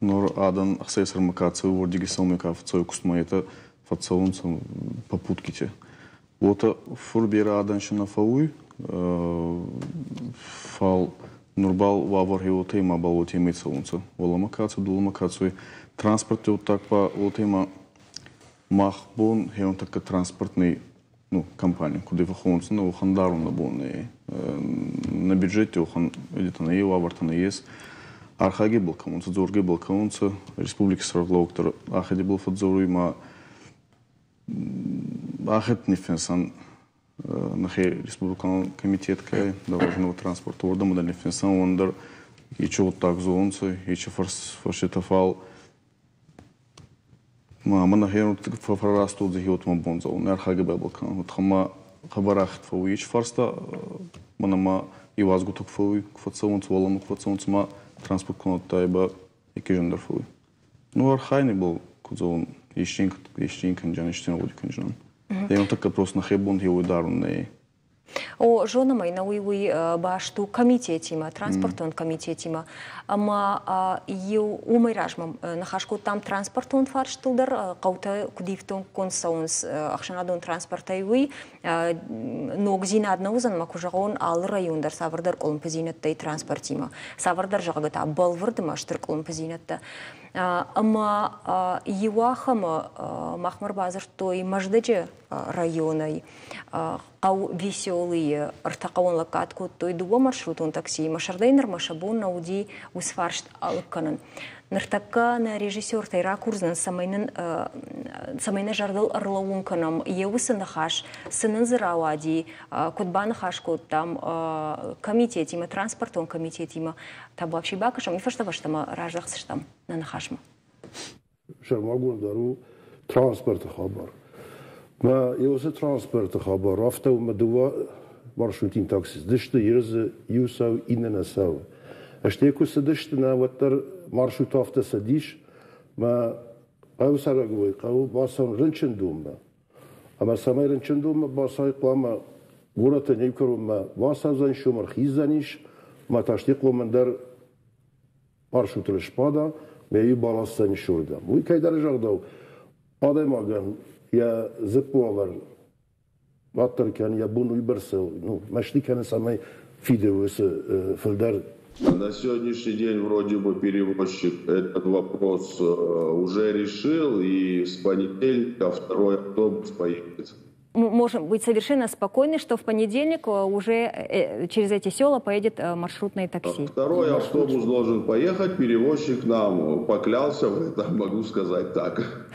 нур адӕн ӕхсӕрсӕрмӕ ка цӕуй, уордиги сӕумӕ ка фӕццӕуй кустмӕ, етӕ фӕццӕунцӕ попуткити. Уотӕ фур берӕ адӕн си нӕ фӕууй, фал нур бал уавӕр гъеуотӕ ма бал уотемӕй цӕунцӕ. Уӕлӕмӕ ка цӕуй, дулӕмӕ ка цӕуй. Транспорти гъуддаг ба уотемӕ. Мах бон хеон тӕккӕ транспортный, ну, компани, куд фӕхонунцӕ, уӕхӕн дарун нӕ бон нӕй. Нӕ бюджети уӕхӕн где-то нӕ уавӕртӕ нӕййес. Архайгӕ бал кӕнунцӕ, дзоргӕ бал кӕнунцӕ, республики сӕргълӕууӕг дӕр ӕхе бал фӕдздзоруй ма ахет ниффинсан нӕхе республикон комитет кӕй дорожного транспорта уордӕмӕ дӕр ниффинсан, уонӕн дӕр ечи гъуддаг зонунцӕ, ечи фарститӕ, фал ма мӕ нӕхе фӕрраст уодзӕй хеуотмӕ бондзӕун, архайгӕ бал кӕнун. Уотӕ хъӕбӕр ахид фӕууй ечи фарста, мӕнӕ ма иуазгутӕ ку фӕууй, ку фӕццӕунцӕ, уӕлӕмӕ ку фӕццӕунцӕ, ма транспорт ку надтай ба иккижӕн дӕр фӕууй. Ну, архайни бал, ку зӕгъун, исчин исчин кӕнджан, исчин гъуди кӕнджан. Еун тӕккӕ просто нӕхе бон хеуой дарун нӕй. О, зонӕм ӕй, нӕуый уый баст у комитетимӕ, транспортон комитетимӕ. Ӕмӕ иу уымӕй размӕ ныхас кодтам транспортон фарстыл дӕр, хъӕутӕ куыд ифтонггонд цӕуынц ӕхсӕнадон транспортӕй, уый ногдзинад нӕ уыдзӕн, мӕ куы зӕгъон, алы район дӕр цавӕрдӕр къуылымпыдзинӕдтӕй транспортимӕ, цавӕрдӕр зӕгъгӕ та бӕлвырд ӕмӕ стыр къуылымпыдзинӕдтӕ. Ӕмӕ иуахӕмы махмӕ ӕрбадзырдтой Мӕздӕджы районӕй хъӕу Веселыйы ӕртӕхъӕуӕн лӕггад кодтой дыууӕ маршрутон таксиимӕ. Сӕрдӕй нырмӕ сӕ бон нӕ уыди уыцы фарст алыг кӕнын. Ныртӕккӕ нӕ режиссертӕй ракурдзӕн, цӕмӕй нын цӕмӕй нӕ зӕрдыл ӕрлӕууын кӕнӕм йӕ уыцы ныхас, цы нын дзы рауади, куыд баныхас кодтам комитетимӕ, транспортон комитетимӕ. Табуафси бакӕсӕм, уый фӕстӕ фӕстӕмӕ раздӕхдзыстӕм нӕ ныхасмӕ. Сӕрмагонд дӕр у транспорты хабар. Мӕ уыцы транспорты хабар афтӕ у, мӕ дыууӕ маршрутин такси цыдысты, иу дзы иу цӕуы, иннӕ нӕ цӕуы. Стӕй куы цыдысты, нӕ уӕддӕр маршрут афтӕ цыдис, мӕ хъӕуы цӕрӕгой хъӕуы бацӕуын рынчындонмӕ. Ӕмӕ цӕмӕй рынчындонмӕ бацӕуой, хъуамӕ горӕты иу кӕронмӕ бацӕудзӕнис, уым ӕрхиздзӕнис, ӕмӕ та стӕй хъуамӕ ӕндӕр маршрутыл сбада, мӕ иу баласдзӕнис уырдӕм. Уый кӕйдӕр загъдау, адӕймагӕн йӕ дзыппы уавӕр уӕддӕр кӕны, йӕ бон уыйбӕрц, ну, мӕсты кӕны, цӕмӕй фиды уыцы фылдӕр. На сегодняшний день вроде бы перевозчик этот вопрос уже решил, и с понедельника второй автобус поедет. Мы можем быть совершенно спокойны, что в понедельник уже через эти села поедет маршрутное такси. Второй автобус должен поехать, перевозчик нам поклялся в этом, могу сказать так.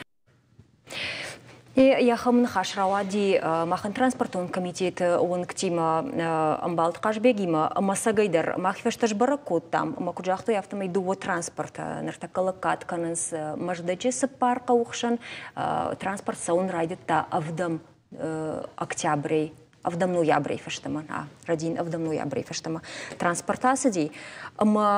Йӕхӕм ныхас рауади махӕн транспортон комитеты уӕнгтимӕ ӕмбалд Хъазбегимӕ ӕмӕ цӕгӕй дӕр мах фӕстӕ сбӕрӕг кодтам, ӕмӕ куыд загътой, афтӕмӕй дыууӕ транспорты ныртӕккӕ лӕггад кӕнынц Мӕздӕджы цыппар хъӕуы хсӕн. Транспорт цӕуын райдыдта ӕвдӕм октябрӕй ӕвдӕм ноябрӕй фӕстӕмӕ, рӕдин ӕвдӕм ноябрӕй фӕстӕмӕ транспорт ацыди, ӕмӕ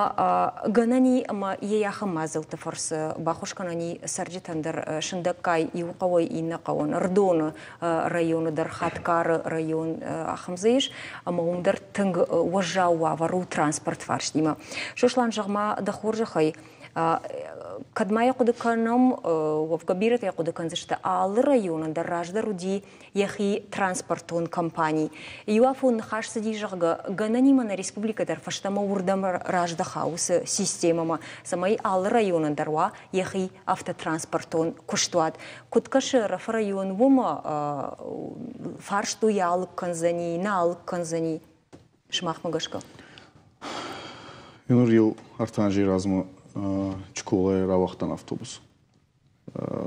гӕнӕн и ӕмӕ йе ахӕм мадзӕлтты фӕрцы баххуыс кӕнӕн и цӕрджытӕн дӕр сындӕггай иу хъӕуӕй иннӕ хъӕуӕн. Ӕрыдоны районы дӕр Хаткары район ахӕм дзы ис, ӕмӕ уым дӕр тынг уӕззау уавӕр у транспорт фарстимӕ. Сослан, зӕгъ-ма, дӕ хорзӕхӕй, кӕд ма йӕ хъуыды кӕнӕм, уӕвгӕ бирӕтӕ йӕ хъуыды кӕндзысты, алы районӕн дӕр раздӕр уыди йӕхи транспортон компани. Иу афон ныхас цыди, зӕгъгӕ, гӕнӕнимӕ нӕ республикӕ дӕр фӕстӕмӕ уырдӕм раздӕха уыцы системӕмӕ, цӕмӕй алы районӕн дӕр уа йӕхи автотранспортон куыстуат. Куыд кӕсы Ӕрӕфы район уымӕ, фарст у йӕ алыг кӕндзӕни, нӕ алыг кӕндзӕни, сымахмӕ гӕсгӕ? Ныр иу ӕртӕ азы размӕ Чколайы рауагътан автобус.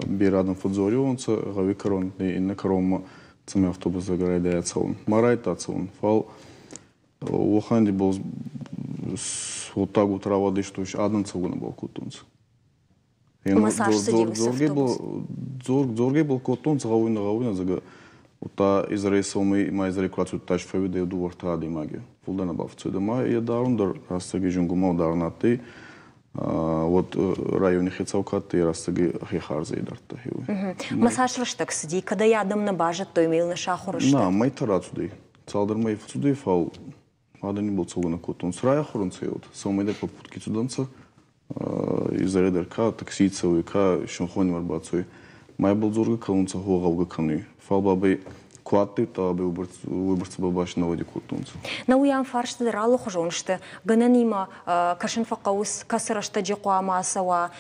Берӕ адӕм фӕдздзориуонцӕ гъӕуи кӕрон, иннӕ кӕронмӕ, цӕмӕй автобус райдайа цӕун. Ма райдта цӕун, фал уӕхӕн ибӕл гъуддӕгутӕ рауадистон, адӕм цӕугӕ нӕбал кодтонцӕ. Дзоргӕ бал кодтонцӕ гъӕуй нӕ гъӕуй нӕ, зӕгъгӕ, удта изӕрӕй сӕумӕй ма изӕрӕй ку рацудтайс, фӕууидӕ еу дууӕ-ӕртӕ адӕймаги. Фулдӕр нӕ бафтуйдӕ. Ма е дарун дӕр рӕстӕги зунгумау дарун адтӕй. Уӕд райони хецау ка адтӕй, рӕстӕги хе харзӕй дардта хеуй. Ма цас рӕстӕг цыди, кӕд ӕй адӕм нӕ базыдтой, ӕмӕ йыл нӕ сахуыр сты? На, мӕйтӕ рацудӕй. Цалдӕр мӕйи фӕцудӕй, фал адӕни бал цӕугӕ нӕ кодтонцӕ. Райахур ӕнцӕ уӕд. Сӕумӕй дӕр попутки цудӕнцӕ. Изӕрӕй дӕр ка такси цӕуй, ка синхони ӕрбацӕуй. Ма ибӕл дзоргӕ кӕнунцӕ, гъо гъӕугӕ кӕнуй. Фал бабӕй Ку адтӕй, уойбӕрцӕбӕл ба нӕуӕди кодтонцӕ. Нӕ уый ам фарсты дӕр алыхуызон сты. Гӕнӕнимӕ кӕсын фӕхъӕуы, кӕцы рӕстӕджы хъуамӕ ацӕуа,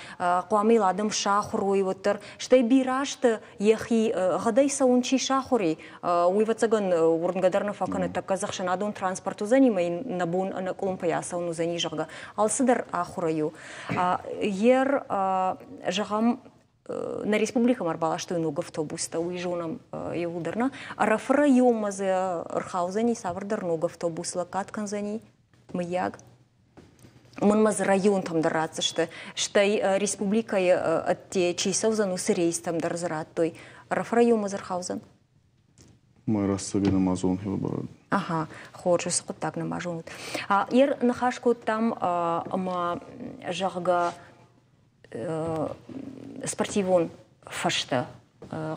хъуамӕ йыл адӕм сахуыр уой, уӕддӕр. Стӕй бирӕ азты йӕхи гъӕдӕй цӕуын чи сахуыр и, уый, ӕвӕццӕгӕн, уырнгӕ дӕр нӕ фӕкӕны, тӕккӕ дзы ӕхсӕнадон транспорт уыдзӕни ӕмӕ йын нӕ бон ӕнӕкъуылымпыйӕ ацӕуын уыдзӕни, зӕгъгӕ. Алцыдӕр ахуырӕй у. Ер, зӕгъӕм, нӕ республикӕмӕ ӕрбаластой ног автобустӕ, уый зонӕм иууылдӕр нӕ. Ӕрӕфы районмӕ дзы ӕрхаудзӕни цавӕрдӕр ног автобус, лӕггад кӕндзӕни, мыййаг. Уымӕн дзы районтӕм дӕр ратдзысты, стӕй республикӕйы ӕдде чи цӕудзӕн, уыцы рейстӕм дӕр дзы радтой. Ӕрӕфы районмӕ дзы ӕрхаудзӕн? Мӕ рӕстӕги нӕма зонун хебӕрӕг. Ага, хорз, уыцы хъуыддаг нӕма зонут. Ер ныхас кодтам ӕмӕ, зӕгъгӕ, спортивон фӕзтӕ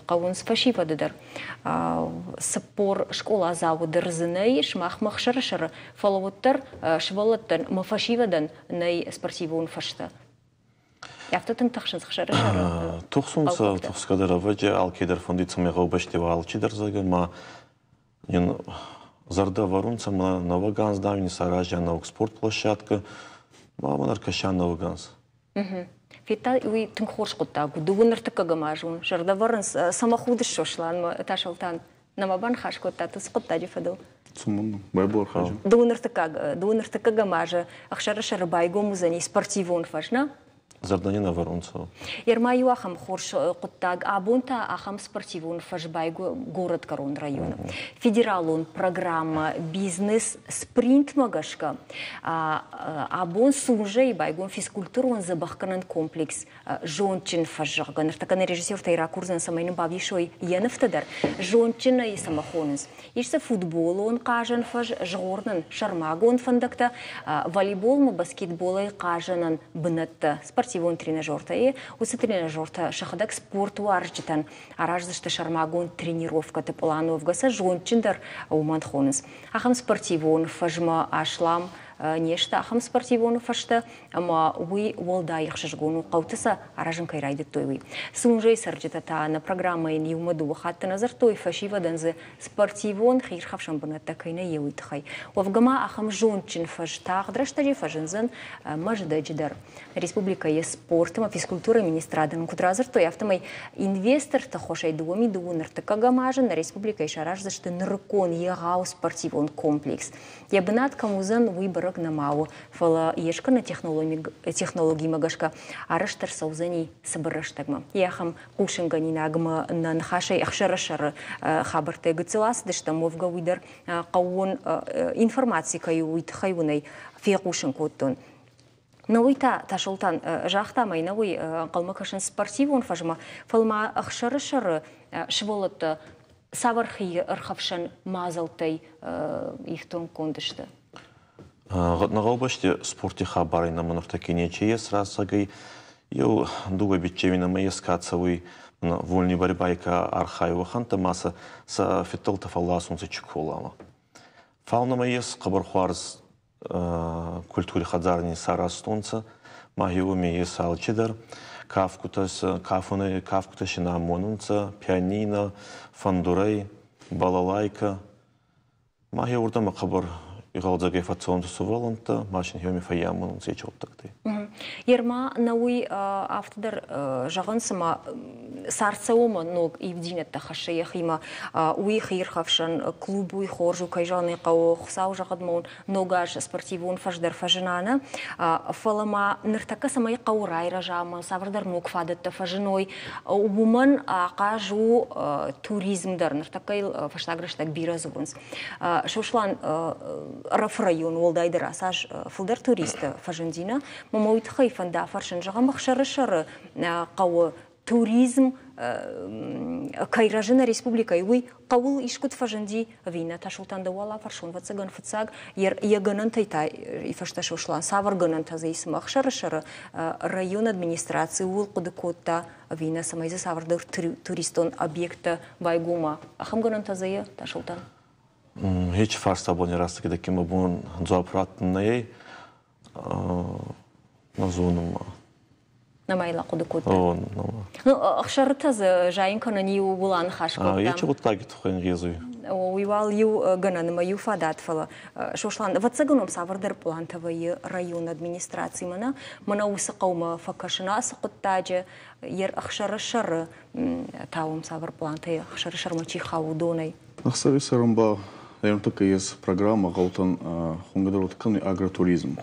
хъӕуынц фӕсивӕды дӕр. 40 скъоладзауы дӕр дзы нӕй, сымахмӕ ӕхсӕрысӕры, фӕлӕ уӕддӕр сывӕллӕттӕн ӕмӕ фӕсивӕдӕн нӕй спортивон фӕзтӕ. Афтӕ тынг тыхсынц ӕхсӕрысӕры. Тухсунцӕ, тухсгӕ дӕр ӕвӕджи алкедӕр фӕндуй, цӕмӕй гъӕубӕсти уа алчидӕр зӕгъгӕ, ма ин зӕрдӕ ӕвӕрунцӕ ма нӕуӕг анз дам ин исаразиан нӕуӕг спортплощадкӕ, ма мӕн ӕркӕсиан нӕуӕг анз. Федта, уый тынг хорз хъуыддаг у. Дыууын ӕртыккӕгӕм аз у. Зӕрдӕвӕрынц, цӕмӕ худыс Сосланмӕ, Тасолтан? Нӕма баныхас кодтат уыцы хъуыддаджы фӕдыл? Цымын, байбор хаджы. Дыууын ӕртыккӕгӕм азы ӕхсӕрысӕры байгом уыдзӕни спортивон фӕз, нӕ? Зӕрдӕ не нӕвӕрунцӕ. Ерма иу ахӕм хорз хъуыддаг. Абон та ахӕм спортивон фӕз байгом горӕтгӕрон районы. Федералон программӕ «Бизнес спринтмӕ гӕсгӕ абон Сунжӕйы байгом физкультурон дзӕбӕхгӕнӕн комплекс «Зондджын фӕз», зӕгъгӕ. Ныртӕккӕ нӕ режиссертӕй ракурдзӕн, цӕмӕй нын бавдисой йӕ нывтӕ дӕр. Зондджынӕй цӕмӕ хонынц? Ис дзы футболон хъазӕн фӕз, згъорынӕн сӕрмагонд фӕндӕгтӕ, волейболмӕ, баскетболӕй хъазӕнӕн бынӕттӕ, спортивон тренажертӕ. Уыцы тренажертӕ сӕхӕдӕг спортуарзджытӕн араздзысты сӕрмагонд тренировкӕты пълан, уӕвгӕ сӕ зондджындӕр уымӕн хонынц. Ахӕм спортивон фӕзмӕ аслам не сты ахӕм спортивон фӕзтӕ, ӕмӕ уый уӕлдай ӕхсызгон у, хъӕуты сӕ аразын кӕй райдыдтой, уый. Сунжӕйы цӕрджытӕ та нӕ программӕйӕн иумӕ дыууӕ хатты нӕ дзырдтой, фӕсивӕдӕн дзы спортивон хиирхӕфсӕн бынӕттӕ кӕй нӕ уый тыххӕй. Уӕвгӕ ма ахӕм зондджын фӕз тагъд рӕстӕджы фӕзындзӕн Мӕздӕджы дӕр. Республикӕйы спорт ӕмӕ физкультурӕйы министрады нын куыд радзырдтой, афтӕмӕй инвесторты ххуысӕй 2002 ӕртыккӕгӕм азы нӕ республикӕйы сараздзысты нырыккон егъау спортивон комплекс. Йӕ бынат кӕм уыдзӕн, уый бӕрӕг нӕма у, фӕлӕ йе скӕны технологимӕ гӕсгӕ арӕзт ӕрцӕудзӕни цыбыр рӕстӕгмӕ. Йӕ ахӕм хъусынгӕнинагмӕ нӕ ныхасӕй ӕхсӕрысӕры хабӕрттӕ гыццыл ацыдыстӕм, уӕвгӕ уый дӕр хъӕууон информаци кӕй у, уый тыххӕй уын ӕй фехъусын кодтон. Но уый та, Тасолтан, загъта ма йын уый ӕнхъӕлмӕ кӕсын спортивон фӕзмӕ, фӕлӕ ма ӕхсӕрысӕры сывӕллӕттӕ цавӕр хиирхӕфсӕн мадзӕлттӕй ифтонггонд сты? Нӕ гъӕубӕсти спорти хабарӕй нӕмӕ нуртӕкки нечи ес рӕсӕгӕй. Еу дууӕ биччеуи нӕмӕ ес, ка цӕуй вольный борьбай ка архайуй, уӕхӕнттӕ ма сӕ сӕ фидтӕлтӕ фӕлласунцӕ Чиколамӕ. Фал нӕмӕ ес хъӕбӕр хуарз культури хӕдзари исаразтонцӕ, ма уоми ес алчидӕр. Кафгутӕ, кафунӕй кафгутӕ си нӕ амонунцӕ, пианино, фӕндурӕй, балалайкӕ. Ма уордӕмӕ хъӕбӕр игъӕлдзӕгӕй фӕццӕунцӕ сувӕллӕнттӕ, ма син уоми фӕййамонунцӕ ечи гъуддӕгтӕй. Ерма нӕ уый афтӕ дӕр зӕгъын, цыма цард цӕуы ног ивдзинӕдтӕ хӕссы йӕхимӕ. Уый хиирхӕфсӕн клуб, уый хорз у, кӕй зӕгъын ӕй хъӕуы, Хуыцау зӕгъӕд ма уын, ног аз спортивон фӕз дӕр фӕзына, нӕ? Фӕлӕ ма ныртӕккӕ цӕмӕй хъӕуы райрӕза ӕмӕ цавӕрдӕр ног фадӕттӕ фӕзыной, уымӕн ахъаз у туризм дӕр. Ныртӕккӕ йыл фӕстаг рӕстӕг бирӕ дзурынц. Сослан, Ӕрӕфы район уӕлдайдӕр ацы аз фылдӕр туристтӕ фӕзынди, нӕ? Мӕ уый тыххӕй фӕнды афӕрсын, зӕгъӕм, Ӕхсӕрысӕры хъӕуы туризм кӕй рӕзы нӕ республикӕйы, уый хъӕуыл искуыд фӕзынди ӕви нӕ? Тасолтан, дӕ уӕлӕ фӕрсон, ӕвӕццӕгӕн, фыццаг йӕ гӕнӕнтӕй та фӕстӕ Сослан, цавӕр гӕнӕнтӕ дзы и цымӕ Ӕхсӕрысӕры районы администраци ууыл хъуыды кодта ӕви нӕ, цӕмӕй дзы цавӕрдӕр туристон объекттӕ байгом уа? Ахӕм гӕнӕнтӕ дзы и, Тасолтан? Һеч фарста бони рӕстӕги дӕ ма бон дзуапп раттун нӕй. Нӕ зонун ма. Нӕма йыл ахъуыды кодтай? О, нӕма. Ну, ӕхсӕртӕ дзы зайын кӕнын иу ууыл аныхас кодтам. Ечи гъуддаги туххӕй ӕнгъезуй. Уый уал иу гӕнӕн ӕмӕ иу фадат, фӕлӕ Сослан, ӕвӕццӕгӕн уӕм цавӕрдӕр пълантӕ вӕййы районы администрацимӕ, нӕ? Мӕнӕ уыцы хъӕумӕ фӕкӕсын ацы хъуыддаджы, йе ӕхсӕры сӕры та уӕм цавӕр пълантӕ ӕхсӕры сӕрмӕ чи хауы, уыдонӕй? Ӕхсӕры сӕрӕн ба нуртӕккӕ ес программӕ гъӕутӕн хунгӕдӕр кӕнуй агротуризм.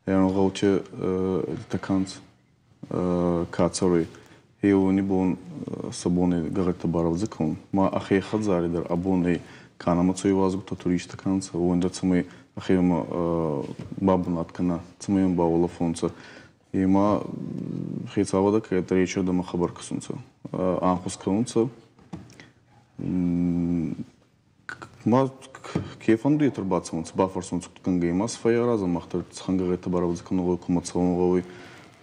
Гъӕути таканц ка цӕруй, еуни бон сӕ бони гӕгъӕдтӕ барӕвдзӕ кӕнун. Ма ӕхе хӕдзари дӕр абонӕй ка нӕмӕ цӕуй уазгутӕ, туристтӕ ка нцӕ, уони дӕр цӕмӕй ӕхемӕ бабунат кӕна, цӕмӕй ин бауолӕфонцӕ. Ема хецауадӕ кӕддӕр ечердӕмӕ хабар кӕсунцӕ, ӕнхус кӕнунцӕ. Ма ке фӕндуй ӕрбацӕунцӕ, бафӕрсунцӕ куд кӕнгӕй, ма цы фӕййаразӕн, мах дӕр цӕхӕнгӕгъетӕ барӕвдзӕ кӕнун гъӕуй, кумӕ цӕун гъӕуй.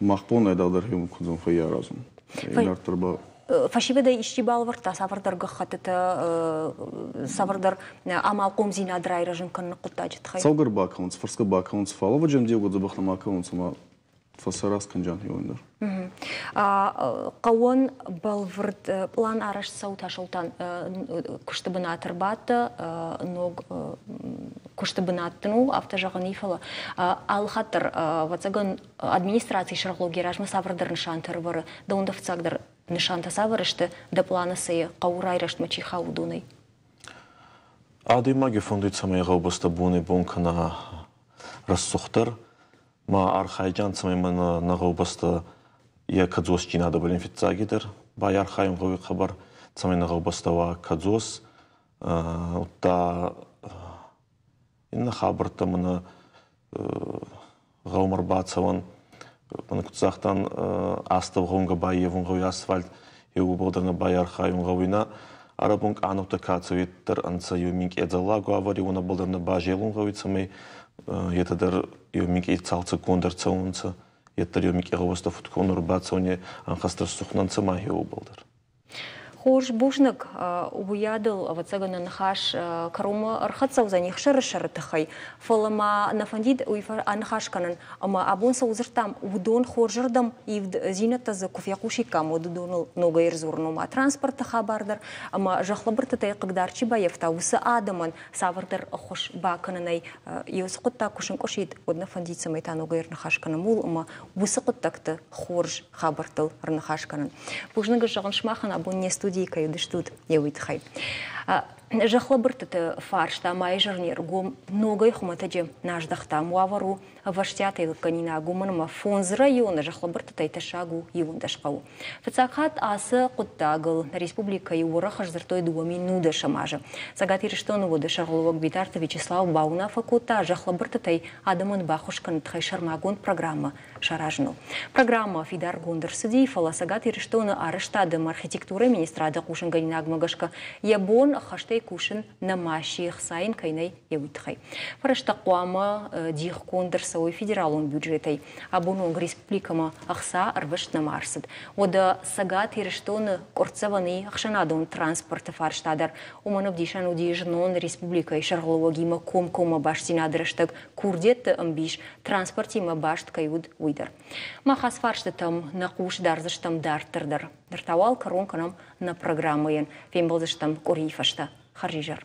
Мах бон айдагъдӕр хеун кудзон фӕййаразун. Идарддӕр ба Фӕсивӕдӕй исчи балӕвӕрдта цавӕрдӕр гӕххӕттытӕ, цавӕрдӕр амалхъомдзинад райрӕзын кӕныны хъуыддаджы тыххӕй? Цӕугӕ ӕрбакӕнынц, фӕрсгӕ бакӕнынц, фӕлӕ ӕвӕджӕн дзӕбӕх нӕма кӕнынц ӕма фӕцӕрӕз кӕнджан хеуондӕр. Хъӕуӕн бӕлвырд пълан арӕзт цӕуы Тасолтан куысты бынат ӕрбадт, ног куысты бынат дын у, афтӕ зӕгъын и, фӕлӕ алыхатт дӕр, ӕвӕццӕгӕн, администрацийы сӕргълӕууӕг размӕ цавӕрдӕр нысантӕ ӕрӕвӕры. Дӕуӕн дӕ фыццагдӕр нысантӕ цавӕр сты, дӕ пъланы цы хъӕуы райрӕзтмӕ чи хауы, уыдонӕй? Адӕймаги фӕндуй, цӕмӕй гъӕубӕстӕ бонӕй-бон кӕна рӕсугъддӕр, ма архайджан, цӕмӕй мӕ нӕ гъӕубӕстӕ йӕ кӕдзосдзийнадӕбӕл ин фиццагидӕр байархайун гъӕуй хъӕбӕр, цӕмӕй нӕ гъӕубӕстӕ уа кӕдзос, удта иннӕ хабӕрттӕ мӕнӕ гъӕумӕ рбацӕуӕн, мӕнӕ куд загътан, астӕугъӕунгӕ баййевун гъӕуй асфальт, еугурбӕл дӕр нӕ байархайун гъӕуй нӕ. Арабон къанӕуттӕ ка цӕуиддӕр ӕнцӕ еу минкъий ӕдзӕллаг уавӕри, уонӕбӕл дӕр нӕ базелун гъӕуй, цӕмӕй етӕ дӕр еу минкъий цалцӕггонд ӕрцӕунцӕ, етӕ дӕр еу минкъий гъӕуӕстӕ фудконд ӕрбацӕуни ӕнхӕст ӕрцухнӕ нцӕ ма еуебӕл дӕр. Хорз, бузныг. Уыйадыл, ӕвӕццӕгӕн, нӕ ныхас кӕронмӕ ӕрхӕццӕ уыдзӕни ӕхсӕрысӕры тыххӕй. Фӕлӕ ма нӕ фӕндид уый аныхас кӕнын, ӕмӕ абон цӕуыл дзырдтам, уыдон хорзӕрдӕм ивддзинӕдтӕ дзы куы фехъусиккам, уӕд уыдоныл ногӕй ӕрдзурын, ома транспорты хабар дӕр ӕмӕ зӕхлӕбырдтытӕй хъыгдард чи баййӕфта, уыцы адӕмӕн цавӕрдӕр ӕххуыс бакӕнынӕй иу цы хъуыддаг куы сынкъуысид, уӕд нӕ фӕндид, цӕмӕй та ногӕй ӕрныхас кӕнӕм ууыл ӕмӕ уыцы хъуыддӕгты хорз хабӕрттыл ӕрныхас кӕнын. Бузныг зӕгъын сымахӕн, абон не студийы кӕй уыдыстут, йӕ уый тыххӕй. Зӕхлӕбырдтыты фарста ма изӕрне ргом ногӕй хуымӕтӕджы нӕ аздӕхтам. Уавӕр у ӕвӕстиатӕй лыггӕнинаг, уымӕн ӕмӕ фондз районы зӕхлӕбырдтытӕй тӕссаг у 11 хъӕуы. Фыццаг хатт ацы хъуыддагыл республикӕйы уӕрӕх сдзырдтой 2010 азы. Цӕгат Ирыстоны уӕды сӕргълӕууӕг Битарты Вячеслав бауынаффӕ кодта зӕхлӕбырдтытӕй адӕмӕн баххуыс кӕныны тыххӕй сӕрмагонд программӕ саразыныл. Программӕ фидаргонд ӕрцыди, фӕлӕ Цӕгат Ирыстоны арӕзтады ӕмӕ архитектурӕйы министрады хъусынгӕнинагмӕ гӕсгӕ йӕ бон ӕххӕстӕй кусын нӕма сси, ӕхца йын кӕй нӕй, йӕ уый тыххӕй. Фӕрӕзтӕ хъуамӕ дихгонд ӕрцӕуой федералон бюджетӕй. Абоны онг республикӕмӕ ӕхца ӕрвыст нӕма ӕрцыд. Уӕдӕ Цӕгат Ирыстоны къуырццӕвӕн ӕхсӕнадон транспорты фарста дӕр уымӕн ӕвдисӕн уыди знон республикӕйы сӕргълӕууӕгимӕ комкоммӕ бастдзинады рӕстӕг курдиӕтты ӕмбис транспортимӕ баст кӕй уыд, уый дӕр. Мах ацы фарстытӕм нӕ хъус дардзыстӕм дарддӕр дӕр. Ныр та уал кӕрон кӕнӕм нӕ программӕйӕн. Фембӕлдзыстӕм къуырийы фӕстӕ. Хӕрзизӕр.